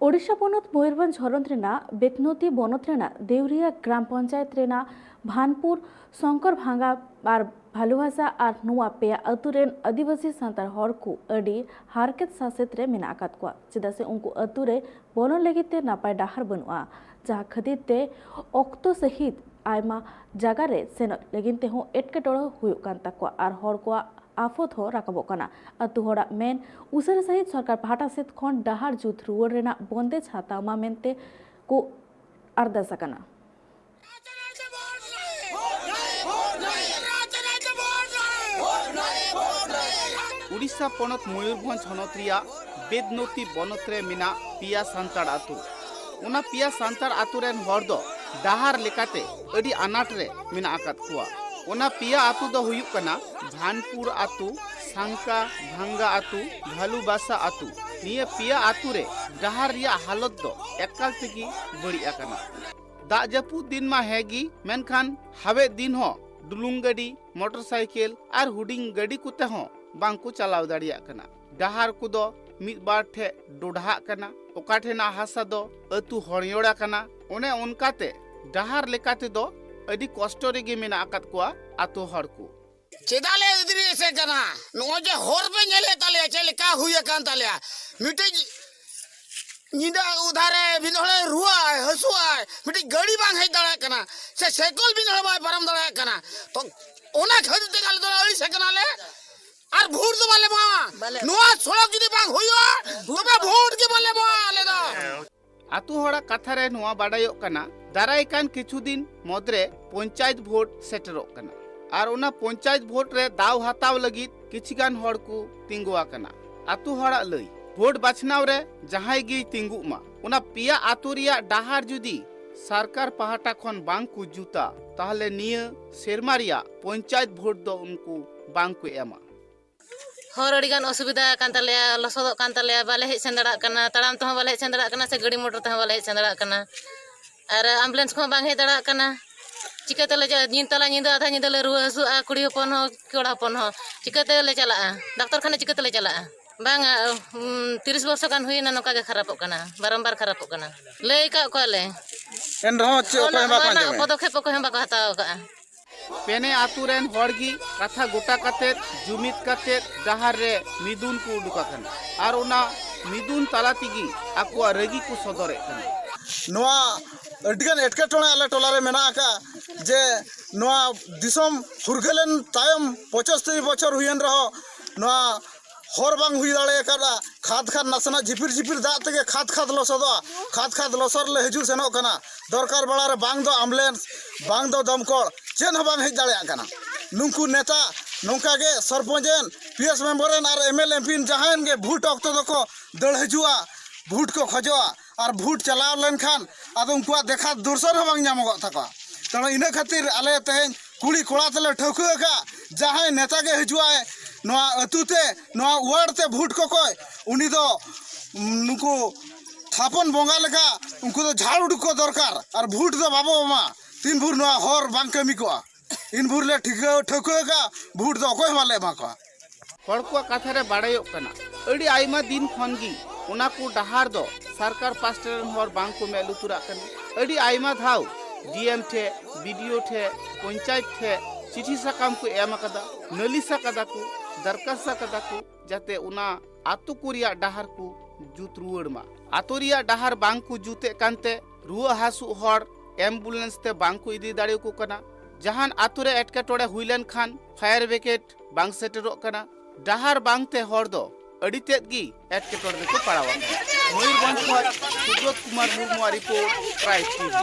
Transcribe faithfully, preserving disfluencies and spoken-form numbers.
ᱳᱰᱤᱥᱟ ᱯᱚᱱᱚᱛ ᱢᱚᱭᱩᱨᱵᱷᱚᱸᱡᱽ ᱦᱚᱱᱚᱛ ᱨᱮᱱᱟᱜ ᱵᱮᱛᱱᱚᱛᱤ ᱵᱚᱱᱚᱛ ᱨᱮᱱᱟᱜ ᱫᱮᱣᱨᱤᱭᱟ ᱜᱨᱟᱢ ᱯᱚᱧᱪᱟᱭᱮᱛ ᱨᱮᱱᱟᱜ ᱵᱷᱟᱱᱯᱩᱨ, ᱥᱚᱝᱠᱚᱨ ᱵᱷᱟᱝᱜᱟ ᱟᱨ ᱵᱷᱟᱞᱩᱦᱟᱥᱟ ᱟᱨ ᱱᱚᱣᱟ ᱯᱮᱭᱟ ᱟᱹᱛᱩ ᱨᱮᱱ ᱟᱹᱫᱤᱵᱟᱹᱥᱤ ᱥᱟᱱᱛᱟᱲ ᱦᱚᱲ ᱠᱚ ᱟᱹᱰᱤ ᱦᱟᱨᱠᱮᱛ ᱥᱟᱥᱮᱛ ᱨᱮ ᱢᱮᱱᱟᱜ ᱟᱠᱟᱫ ᱠᱚᱣᱟ, ᱪᱮᱫᱟᱜ ᱥᱮ ᱩᱱᱠᱩ ᱟᱹᱛᱩ ᱨᱮ ᱵᱚᱞᱚᱱ ᱞᱟᱹᱜᱤᱫ ᱛᱮ ᱱᱟᱯᱟᱭ ᱰᱟᱦᱟᱨ ᱵᱟᱹᱱᱩᱜᱼᱟ, ᱡᱟᱦᱟᱸ ᱠᱷᱟᱹᱛᱤᱨ ᱛᱮ ᱚᱠᱛᱚ ᱥᱟᱹᱦᱤᱛ ᱟᱭᱢᱟ ᱡᱟᱭᱜᱟ ᱨᱮ ᱥᱮᱱᱚᱜ ᱞᱟᱹᱜᱤᱫ ᱛᱮᱦᱚᱸ ᱮᱴᱠᱮᱴᱚᱬᱮ ᱦᱩᱭᱩᱜ ᱠᱟᱱ ᱛᱟᱠᱚᱣᱟ ᱟᱨ ᱦᱚᱲ ᱠᱚᱣᱟᱜ ᱟᱯᱷᱚᱛ ᱦᱚᱸ ᱨᱟᱠᱟᱵᱚᱜ ᱠᱟᱱᱟ᱾ ᱟᱹᱛᱩ ᱦᱚᱲᱟᱜ ᱢᱮᱱ, ᱩᱥᱟᱹᱨᱟ ᱥᱟᱹᱦᱤᱡ ᱥᱚᱨᱠᱟᱨ ᱯᱟᱦᱴᱟ ᱥᱮᱫ ᱠᱷᱚᱱ ᱰᱟᱦᱟᱨ ᱡᱩᱛ ᱨᱩᱣᱟᱹᱲ ᱨᱮᱱᱟᱜ ᱵᱚᱱᱫᱮᱡᱽ ᱦᱟᱛᱟᱣ ᱢᱟ ᱢᱮᱱᱛᱮ ᱠᱚ ᱟᱨᱫᱟᱥ ᱟᱠᱟᱱᱟ᱾ ᱩᱰᱤᱥᱟ ᱯᱚᱱᱚᱛ ᱢᱚᱭᱩᱨᱵᱷᱚᱸᱡᱽ ᱦᱚᱱᱚᱛ ᱨᱮᱭᱟᱜ ᱵᱮᱫᱱᱚᱛᱤ ᱵᱚᱱᱚᱛ ᱨᱮ ᱢᱮᱱᱟᱜ ᱯᱮᱭᱟ ᱥᱟᱱᱛᱟᱲ ᱟᱹᱛᱩ᱾ ᱚᱱᱟ ᱯᱮᱭᱟ ᱥᱟᱱᱛᱟᱲ ᱟᱹᱛᱩ ᱨᱮᱱ ᱦᱚᱲ ᱫᱚ ᱰᱟᱦᱟᱨ ᱞᱮᱠᱟᱛᱮ ᱟᱹᱰᱤ ᱟᱱᱟᱴ ᱨᱮ ᱢᱮᱱᱟᱜ ᱟᱠᱟᱫ ᱠᱚᱣᱟ᱾ ᱚᱱᱟ ᱯᱮᱭᱟ ᱟᱹᱛᱩ ᱫᱚ ᱦᱩᱭᱩᱜ ᱠᱟᱱᱟ ᱵᱷᱟᱱᱯᱩᱨ ᱟᱹᱛᱩ, ᱥᱟᱝᱠᱟ ᱵᱷᱟᱝᱜᱟ ᱟᱹᱛᱩ, ᱵᱷᱟᱞᱩᱵᱟᱥᱟ ᱟᱹᱛᱩ᱾ ᱱᱤᱭᱟᱹ ᱯᱮᱭᱟ ᱟᱹᱛᱩ ᱨᱮ ᱰᱟᱦᱟᱨ ᱨᱮᱭᱟᱜ ᱦᱟᱞᱚᱛ ᱫᱚ ᱮᱠᱟᱞ ᱛᱮᱜᱮ ᱵᱟᱹᱲᱤᱡ ᱟᱠᱟᱱᱟ᱾ ᱫᱟᱜ ᱡᱟᱹᱯᱩᱫ ᱫᱤᱱ ᱢᱟ ᱦᱮᱸ ᱜᱮ, ᱢᱮᱱᱠᱷᱟᱱ ᱦᱟᱣᱮᱫ ᱫᱤᱱ ᱦᱚᱸ ᱰᱩᱞᱩᱝ ᱜᱟᱹᱰᱤ, ᱢᱚᱴᱚᱨ ᱥᱟᱭᱠᱮᱞ ᱟᱨ ᱦᱩᱰᱤᱧ ᱜᱟᱹᱰᱤ ᱠᱚᱛᱮ ᱦᱚᱸ ᱵᱟᱝ ᱠᱚ ᱪᱟᱞᱟᱣ ᱫᱟᱲᱮᱭᱟᱜ ᱠᱟᱱᱟ᱾ ᱰᱟᱦᱟᱨ ᱠᱚᱫᱚ ᱢᱤᱫ ᱵᱟᱨ ᱴᱷᱮᱡ ᱰᱚᱰᱷᱟᱜ ᱠᱟᱱᱟ, ᱚᱠᱟ ᱴᱷᱮᱱᱟᱜ ᱦᱟᱥᱟ ᱫᱚ ᱟᱹᱛᱩ ᱦᱚᱲᱭᱚᱲ ᱟᱠᱟᱱᱟ᱾ ᱚᱱᱮ ᱚᱱᱠᱟᱛᱮ ᱰᱟᱦᱟᱨ ᱞᱮᱠᱟ ᱛᱮᱫᱚ ᱟᱹᱰᱤ ᱠᱚᱥᱴᱚ ᱨᱮᱜᱮ ᱢᱮᱱᱟᱜ ᱟᱠᱟᱫ ᱠᱚᱣᱟ ᱟᱹᱛᱩ ᱦᱚᱲ ᱠᱚ᱾ ᱪᱮᱫᱟᱜ ᱞᱮ ᱟᱹᱫᱽᱨᱤ ᱮᱥᱮ ᱠᱟᱱᱟ? ᱱᱚᱜᱼᱚᱭ ᱡᱮ ᱦᱚᱨ ᱯᱮ ᱧᱮᱞᱮᱫ ᱛᱟᱞᱮᱭᱟ, ᱪᱮᱫ ᱞᱮᱠᱟ ᱦᱩᱭ ᱟᱠᱟᱱ ᱛᱟᱞᱮᱭᱟ᱾ ᱢᱤᱫᱴᱮᱡ ᱧᱤᱫᱟᱹ ᱩᱫᱷᱟᱨᱮ ᱢᱤᱫ ᱦᱚᱲᱮ ᱨᱩᱣᱟᱹᱜᱼᱟᱭ, ᱦᱟᱹᱥᱩᱜᱼᱟᱭ, ᱢᱤᱫᱴᱤᱡ ᱜᱟᱹᱰᱤ ᱵᱟᱝ ᱦᱮᱡ ᱫᱟᱲᱮᱭᱟᱜ ᱠᱟᱱᱟ, ᱥᱮ ᱥᱟᱭᱠᱮᱞ ᱢᱤᱫ ᱦᱚᱲ ᱵᱟᱭ ᱯᱟᱨᱚᱢ ᱫᱟᱲᱮᱭᱟᱜ ᱠᱟᱱᱟ᱾ ᱛᱚ ᱚᱱᱟ ᱠᱷᱟᱹᱛᱤᱨ ᱛᱮᱜᱮ ᱟᱞᱮ ᱫᱚ ᱟᱹᱲᱤᱥ ᱟᱠᱟᱱᱟᱞᱮ᱾ ᱟᱨ ᱵᱷᱳᱴ ᱫᱚ ᱵᱟᱞᱮ ᱮᱢᱚᱜᱼᱟ᱾ ᱵᱟᱞᱮ ᱱᱚᱣᱟ ᱥᱚᱲᱚᱠ ᱡᱩᱫᱤ ᱵᱟᱝ ᱦᱩᱭᱩᱜᱼᱟ, ᱛᱚᱵᱮ ᱵᱷᱳᱴ ᱜᱮ ᱵᱟᱞᱮ ᱮᱢᱚᱜᱼᱟ ᱟᱞᱮ ᱫᱚ᱾ ᱟᱹᱛᱩ ᱦᱚᱲᱟᱜ ᱠᱟᱛᱷᱟ ᱨᱮ ᱱᱚᱣᱟ ᱵᱟᱰᱟᱭᱚᱜ ᱠᱟᱱᱟ, ᱫᱟᱨᱟᱭ ᱠᱟᱱ ᱠᱤᱪᱷᱩ ᱫᱤᱱ ᱢᱩᱫᱽᱨᱮ ᱯᱚᱧᱪᱟᱭᱮᱛ ᱵᱷᱳᱴ ᱥᱮᱴᱮᱨᱚᱜ ᱠᱟᱱᱟ᱾ ᱟᱨ ᱚᱱᱟ ᱯᱚᱧᱪᱟᱭᱮᱛ ᱵᱷᱳᱴ ᱨᱮ ᱫᱟᱣ ᱦᱟᱛᱟᱣ ᱞᱟᱹᱜᱤᱫ ᱠᱤᱪᱷᱤ ᱜᱟᱱ ᱦᱚᱲ ᱠᱚ ᱛᱤᱸᱜᱩ ᱟᱠᱟᱱᱟ᱾ ᱟᱹᱛᱩ ᱦᱚᱲᱟᱜ ᱞᱟᱹᱭ, ᱵᱷᱳᱴ ᱵᱟᱪᱷᱱᱟᱣ ᱨᱮ ᱡᱟᱦᱟᱸᱭ ᱜᱮᱭ ᱛᱤᱸᱜᱩᱜ ᱢᱟ, ᱚᱱᱟ ᱯᱮᱭᱟ ᱟᱹᱛᱩ ᱨᱮᱭᱟᱜ ᱰᱟᱦᱟᱨ ᱡᱩᱫᱤ ᱥᱚᱨᱠᱟᱨ ᱯᱟᱦᱴᱟ ᱠᱷᱚᱱ ᱵᱟᱝ ᱠᱚ ᱡᱩᱛᱟ, ᱛᱟᱦᱞᱮ ᱱᱤᱭᱟᱹ ᱥᱮᱨᱢᱟ ᱨᱮᱭᱟᱜ ᱯᱚᱧᱪᱟᱭᱮᱛ ᱵᱷᱳᱴ ᱫᱚ ᱩᱱᱠᱩ ᱵᱟᱝ ᱠᱚ ᱮᱢᱟ᱾ ᱦᱚᱨ ᱟᱹᱰᱤ ᱜᱟᱱ ᱚᱥᱩᱵᱤᱫᱷᱟ ᱟᱠᱟᱱ ᱛᱟᱞᱮᱭᱟ, ᱞᱚᱥᱚᱫᱚᱜ ᱠᱟᱱ ᱛᱟᱞᱮᱭᱟ, ᱵᱟᱞᱮ ᱦᱮᱡ ᱥᱮᱱ ᱫᱟᱲᱮᱭᱟᱜ ᱠᱟᱱᱟ, ᱛᱟᱲᱟᱢ ᱛᱮᱦᱚᱸ ᱵᱟᱞᱮ ᱦᱮᱡ ᱥᱮᱱ ᱫᱟᱲᱮᱭᱟᱜ ᱠᱟᱱᱟ, ᱥᱮ ᱜᱟᱹᱰᱤ ᱢᱚᱴᱚᱨ ᱛᱮᱦᱚᱸ ᱵᱟᱞᱮ ᱦᱮᱡ ᱥᱮᱱ ᱫᱟᱲᱮᱭᱟᱜ ᱠᱟᱱᱟ, ᱟᱨ ᱮᱢᱵᱩᱞᱮᱱᱥ ᱠᱚᱦᱚᱸ ᱵᱟᱝ ᱦᱮᱡ ᱫᱟᱲᱮᱭᱟᱜ ᱠᱟᱱᱟ᱾ ᱪᱤᱠᱟᱹ ᱛᱮᱞᱮ ᱪᱟ-, ᱧᱤᱫ ᱛᱟᱞᱟ ᱧᱤᱫᱟᱹ, ᱟᱫᱷᱟ ᱧᱤᱫᱟᱹ ᱞᱮ ᱨᱩᱣᱟᱹ ᱦᱟᱹᱥᱩᱜᱼᱟ, ᱠᱩᱲᱤ ᱦᱚᱯᱚᱱ ᱦᱚᱸ, ᱠᱚᱲᱟ ᱦᱚᱯᱚᱱ ᱦᱚᱸ, ᱪᱤᱠᱟᱹ ᱛᱮᱞᱮ ᱪᱟᱞᱟᱜᱼᱟ? ᱰᱟᱠᱛᱚᱨ ᱠᱷᱟᱱᱟ ᱪᱤᱠᱟᱹ ᱛᱮᱞᱮ ᱪᱟᱞᱟᱜᱼᱟ? ᱵᱟᱝᱟ᱾ ᱛᱤᱨᱤᱥ ᱵᱚᱨᱥᱚ ᱜᱟᱱ ᱦᱩᱭᱮᱱᱟ, ᱱᱚᱝᱠᱟ ᱜᱮ ᱠᱷᱟᱨᱟᱯᱚᱜ ᱠᱟᱱᱟ, ᱵᱟᱨᱚᱢᱵᱟᱨ ᱠᱷᱟᱨᱟᱯᱚᱜ ᱠᱟᱱᱟ᱾ ᱞᱟᱹᱭ ᱟᱠᱟᱫ ᱠᱚᱣᱟᱞᱮ᱾ ᱮᱱ ᱨᱮᱦᱚᱸ ᱪᱮᱫ ᱚᱠᱚᱭ ᱦᱚᱸ ᱵᱟᱠᱚ ᱟᱸᱡᱚᱢᱮᱫ? ᱯᱚᱫᱚᱠᱷᱮᱯ ᱚᱠᱚᱭ ᱦᱚᱸ ᱵᱟᱠᱚ ᱦᱟᱛᱟᱣ ᱟᱠᱟᱫᱼᱟ᱾ ᱯᱮᱱᱮ ᱟᱛᱳ ᱨᱮᱱ ᱦᱚᱲ ᱜᱮ ᱠᱟᱛᱷᱟ ᱜᱚᱴᱟ ᱠᱟᱛᱮᱫ, ᱡᱩᱢᱤᱫ ᱠᱟᱛᱮᱫ ᱰᱟᱦᱟᱨ ᱨᱮ ᱢᱤᱫᱩᱱ ᱠᱚ ᱩᱰᱩᱠ ᱟᱠᱟᱱᱟ ᱟᱨ ᱚᱱᱟ ᱢᱤᱫᱩᱱ ᱛᱟᱞᱟ ᱛᱮᱜᱮ ᱟᱠᱚᱣᱟᱜ ᱨᱟᱹᱜᱤ ᱠᱚ ᱥᱚᱫᱚᱨᱮᱫ ᱠᱟᱱᱟ᱾ ᱱᱚᱣᱟ ᱟᱹᱰᱤᱜᱟᱱ ᱮᱴᱠᱮᱴᱚᱬᱮ ᱟᱞᱮ ᱴᱚᱞᱟ ᱨᱮ ᱢᱮᱱᱟᱜ ᱟᱠᱟᱫᱼᱟ, ᱡᱮ ᱱᱚᱣᱟ ᱫᱤᱥᱚᱢ ᱯᱷᱩᱨᱜᱟᱹᱞᱮᱱ ᱛᱟᱭᱚᱢ ᱯᱚᱸᱪᱟᱥᱤ ᱵᱚᱪᱷᱚᱨ ᱦᱩᱭᱮᱱ ᱨᱮᱦᱚᱸ ᱱᱚᱣᱟ ᱦᱚᱨ ᱵᱟᱝ ᱦᱩᱭ ᱫᱟᱲᱮ ᱟᱠᱟᱫᱼᱟ᱾ ᱠᱷᱟᱫᱽ ᱠᱷᱟᱫᱽ ᱱᱟᱥᱮᱱᱟᱜ ᱡᱷᱤᱯᱤᱨ ᱡᱷᱤᱯᱤᱨ ᱫᱟᱜ ᱛᱮᱜᱮ ᱠᱷᱟᱫᱽ ᱠᱷᱟᱫᱽ ᱞᱚᱥᱚᱫᱚᱜᱼᱟ, ᱠᱷᱟᱫᱽ ᱠᱷᱟᱫᱽ ᱞᱚᱥᱚᱫ ᱞᱮ ᱦᱤᱡᱩᱜ ᱥᱮᱱᱚᱜ ᱠᱟᱱᱟ᱾ ᱫᱚᱨᱠᱟᱨ ᱵᱮᱲᱟ ᱨᱮ ᱵᱟᱝ ᱫᱚ ambulance, ᱵᱟᱝ ᱫᱚ ᱫᱚᱢᱠᱚᱞ, ᱪᱮᱫ ᱦᱚᱸ ᱵᱟᱝ ᱦᱮᱡ ᱫᱟᱲᱮᱭᱟᱜ ᱠᱟᱱᱟ᱾ ᱱᱩᱠᱩ ᱱᱮᱛᱟ ᱱᱚᱝᱠᱟ ᱜᱮ ᱥᱚᱨᱯᱚᱧᱪ ᱮᱱ, PS member ᱮᱱ ᱟᱨ MLA MP ᱡᱟᱦᱟᱸᱭ ᱜᱮ ᱵᱷᱳᱴ ᱚᱠᱛᱚ ᱫᱚᱠᱚ ᱫᱟᱹᱲ ᱦᱤᱡᱩᱜᱼᱟ, ᱵᱷᱳᱴ ᱠᱚ ᱠᱷᱚᱡᱚᱜᱼᱟ᱾ ᱟᱨ ᱵᱷᱳᱴ ᱪᱟᱞᱟᱣ ᱞᱮᱱᱠᱷᱟᱱ ᱟᱫᱚ ᱩᱱᱠᱩᱣᱟᱜ ᱫᱮᱠᱷᱟ ᱫᱚᱨᱥᱚᱱ ᱦᱚᱸ ᱵᱟᱝ ᱧᱟᱢᱚᱜᱚᱜ ᱛᱟᱠᱚᱣᱟ᱾ ᱛᱚ ᱤᱱᱟᱹ ᱠᱷᱟᱹᱛᱤᱨ ᱟᱞᱮ ᱛᱮᱦᱮᱧ ᱠᱩᱲᱤ ᱠᱚᱲᱟ ᱛᱮᱞᱮ ᱴᱷᱟᱹᱣᱠᱟᱹ ᱟᱠᱟᱫ, ᱡᱟᱦᱟᱸᱭ ᱱᱮᱛᱟ ᱜᱮ ᱦᱤᱡᱩᱜ ᱟᱭ ᱱᱚᱣᱟ ᱟᱹᱛᱩ ᱛᱮ, ᱱᱚᱣᱟ ward ᱛᱮ ᱵᱷᱳᱴ ᱠᱚᱠᱚᱭ, ᱩᱱᱤ ᱫᱚ, ᱩᱢ, ᱱᱩᱠᱩ ᱛᱷᱟᱯᱚᱱ ᱵᱚᱸᱜᱟ ᱞᱮᱠᱟ ᱩᱱᱠᱩ ᱫᱚ ᱡᱷᱟᱲ ᱩᱰᱩᱠ ᱠᱚ ᱫᱚᱨᱠᱟᱨ᱾ ᱟᱨ ᱵᱷᱳᱴ ᱫᱚ ᱵᱟᱵᱚ ᱮᱢᱟ ᱛᱤᱱ ᱵᱷᱳᱨ ᱱᱚᱣᱟ ᱦᱚᱨ ᱵᱟᱝ ᱠᱟᱹᱢᱤ ᱠᱚᱜᱼᱟ, ᱤᱱ ᱵᱷᱳᱨ ᱞᱮ ᱴᱷᱤᱠᱟᱹ ᱴᱷᱟᱹᱣᱠᱟᱹ ᱟᱠᱟᱫ, ᱵᱷᱳᱴ ᱫᱚ ᱚᱠᱚᱭ ᱦᱚᱸ ᱵᱟᱞᱮ ᱮᱢᱟ ᱠᱚᱣᱟ᱾ ᱦᱚᱲ ᱠᱚᱣᱟᱜ ᱠᱟᱛᱷᱟ ᱨᱮ ᱵᱟᱲᱟᱭᱚᱜ ᱠᱟᱱᱟ, ᱟᱹᱰᱤ ᱟᱭᱢᱟ ᱫᱤᱱ ᱠᱷᱚᱱ ᱜᱮ ᱚᱱᱟ ᱠᱚ ᱰᱟᱦᱟᱨ ᱫᱚ ᱥᱚᱨᱠᱟᱨ ᱯᱟᱥᱴᱟ ᱨᱮᱱ ᱦᱚᱲ ᱵᱟᱝ ᱠᱚ ᱢᱮᱫ ᱞᱩᱛᱩᱨᱟᱜ ᱠᱟᱱᱟ᱾ ᱟᱹᱰᱤ ᱟᱭᱢᱟ ᱫᱷᱟᱣ DM ᱴᱷᱮᱡ, BDO ᱴᱷᱮᱡ, ᱯᱚᱧᱪᱟᱭᱮᱛ ᱴᱷᱮᱡ ᱪᱤᱴᱷᱤ ᱥᱟᱠᱟᱢ ᱠᱚ ᱮᱢ ᱟᱠᱟᱫᱟ, ᱱᱟᱹᱞᱤᱥ ᱟᱠᱟᱫᱟ ᱠᱚ, ᱫᱟᱨᱠᱟᱥ ᱟᱠᱟᱫᱟ ᱠᱚ, ᱡᱟᱛᱮ ᱚᱱᱟ ᱟᱛᱳ ᱠᱚ ᱨᱮᱭᱟᱜ ᱰᱟᱦᱟᱨ ᱠᱚ ᱡᱩᱛ ᱨᱩᱣᱟᱹᱲ ᱢᱟ᱾ ᱟᱛᱳ ᱨᱮᱭᱟᱜ ᱰᱟᱦᱟᱨ ᱵᱟᱝ ᱠᱚ ᱡᱩᱛᱮᱫ ᱠᱟᱱᱛᱮ ᱨᱩᱣᱟᱹ ᱦᱟᱹᱥᱩᱜ ᱦᱚᱲ ambulance ᱛᱮ ᱵᱟᱝ ᱠᱚ ᱤᱫᱤ ᱫᱟᱲᱮᱭᱟᱠᱚ ᱠᱟᱱᱟ᱾ ᱡᱟᱦᱟᱱ ᱟᱛᱳ ᱨᱮ ᱮᱴᱠᱮᱴᱚᱬᱮ ᱦᱩᱭ ᱞᱮᱱᱠᱷᱟᱱ fire brigade ᱵᱟᱝ ᱥᱮᱴᱮᱨᱚᱜ ᱠᱟᱱᱟ᱾ ᱰᱟᱦᱟᱨ ᱵᱟᱝᱛᱮ ᱦᱚᱲ ᱫᱚ ᱟᱹᱰᱤ ᱛᱮᱫ ᱜᱮ ᱮᱴᱠᱮᱴᱚᱬᱮ ᱨᱮᱠᱚ ᱯᱟᱲᱟᱣ ᱟᱠᱟᱱᱟ᱾ ᱢᱚᱭᱩᱨᱵᱷᱚᱸᱡᱽ ᱠᱷᱚᱱ ᱥᱩᱵᱨᱚᱛ ᱠᱩᱢᱟᱨ ᱢᱩᱨᱢᱩᱣᱟᱜ report, Tribes TV᱾